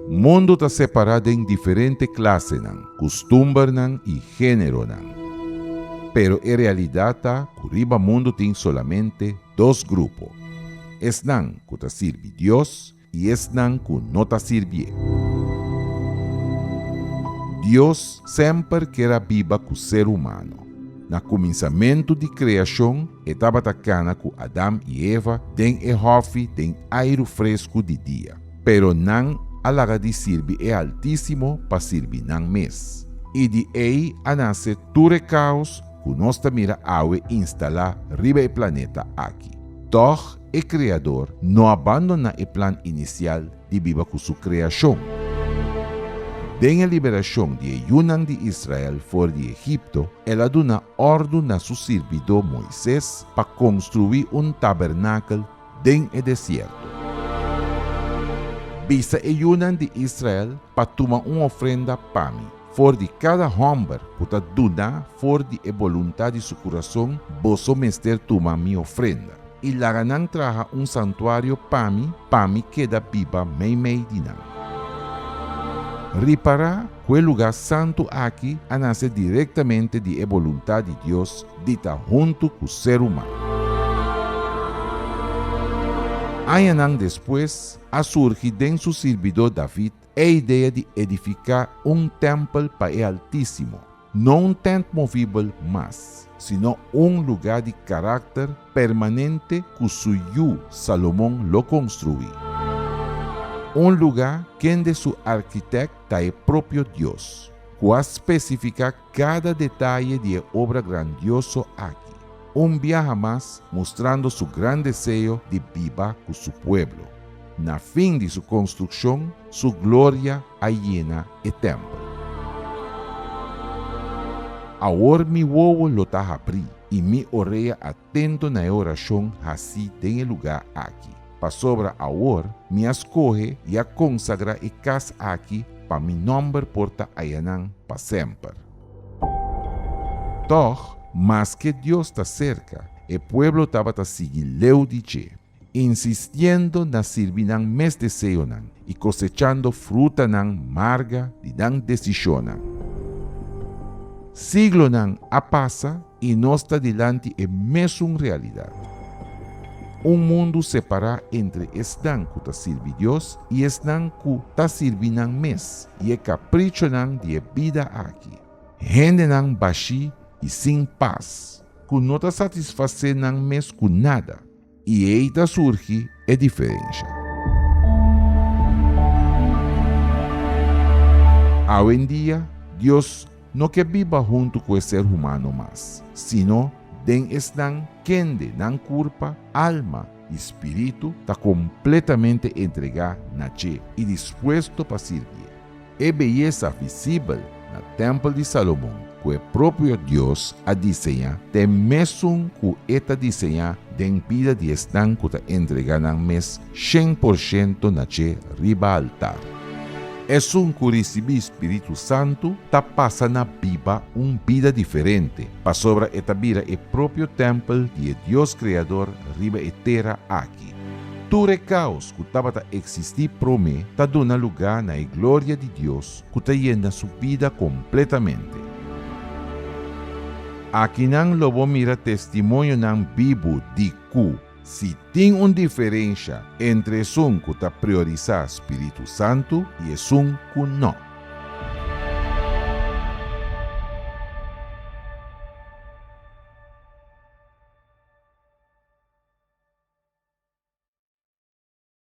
Mundu ta separá den diferente klasenan, kustumbernan i géneronan. Pero e realidat ta ku riba mundu tin solamente dos grupo, esnan ku ta sirbi Dios i esnan ku no ta sirbié. Dios semper ker a biba ku ser humano. Na kuminsamentu di kreashon e tabata kana ku Adam i Eva den e hòfi den airu fresku di dia. Pero nan a laga di sirbi e Altísimo pa sirbi nan mes. I di ei a nase tur e kaos ku nos ta mira awe instalá riba e planeta aki. Tòg e Kreador no a bandoná e plan inisial di biba ku su kreashon. Den e liberashon di e yunan di Israel for di Egipto, el a duna òrdu na su sirbidó Moises pa konstruí un tabernakel den e desierto. Bisa e yunan di Israel pa tuma un ofrenda pa mi. For di kada hòmber ku ta duna for di e boluntat di su kurason, boso mester tuma mi ofrenda. I laga nan traha un santuario pa mi, pa mi keda biba meimei di nan. Ripará ku e lugá santu aki a nase direktamente di e boluntat di Dios di ta huntu ku ser humano. Añanan despues, a surgi den su sirbidó David e idea di edifiká un tèmpel pa e Altísimo, no un tènt movibel mas, sino un lugá di karakter permanente ku su yu Salomon lo konstruí. Un lugá kende su arkitèkt ta e propio Dios, ku a spesifiká kada detaye di e obra grandioso aki, un biaha mas mustrando su gran deseo di biba ku su pueblo. Na fin di su konstrukshon, su gloria a yena e tèmpel. Awor mi wowo lo ta habrí i mi orea atento na e orashon hasí den e lugá aki, pasobra awor mi a skohe i a konsagrá e kas aki pa mi nòmber por ta ayanan pa semper. Tòg, maske Dios ta serka, e pueblo tabata sigui leu di dje. insistiendo na sirbi nan mes deseonan i kosechando frutanan marga di nan desishonnan. Siglonan a pasa i nos ta dilanti e mesun realidat. Un mundu separá entre esnan ku ta sirbi Dios i esnan ku ta sirbi nan mes i e kaprichonan di e bida aki. Hendenan bashí i sin pas, ku no ta satisfasé nan mes ku nada. I ei ta surgi e diferensha. Awendia, Dios no ke biba huntu ku e ser humano mas, sino den esnan kende nan kurpa, alma i spiritu ta kompletamente entregá na dje i dispuesto pa sirbié. E beyesa visibel na tèmpel di Salomon ku e propio Dios a diseñá ta e mesun ku e ta diseñá den bida di esnan ku ta entregá nan mes 100% na dje riba altar. Esun ku risibí spiritu santu ta pasa na biba un bida diferente pasobra e ta bira e propio tèmpel di e Dios Kreador riba e tera aki. Tur e kaos ku tabata eksistí promé ta duna lugá na e gloria di Dios ku ta yena su bida kompletamente. Akinan lo bo mira testimonionan bibu di ku si tin un diferensha entre esun ku ta priorisá spiritu santu i esun ku nò.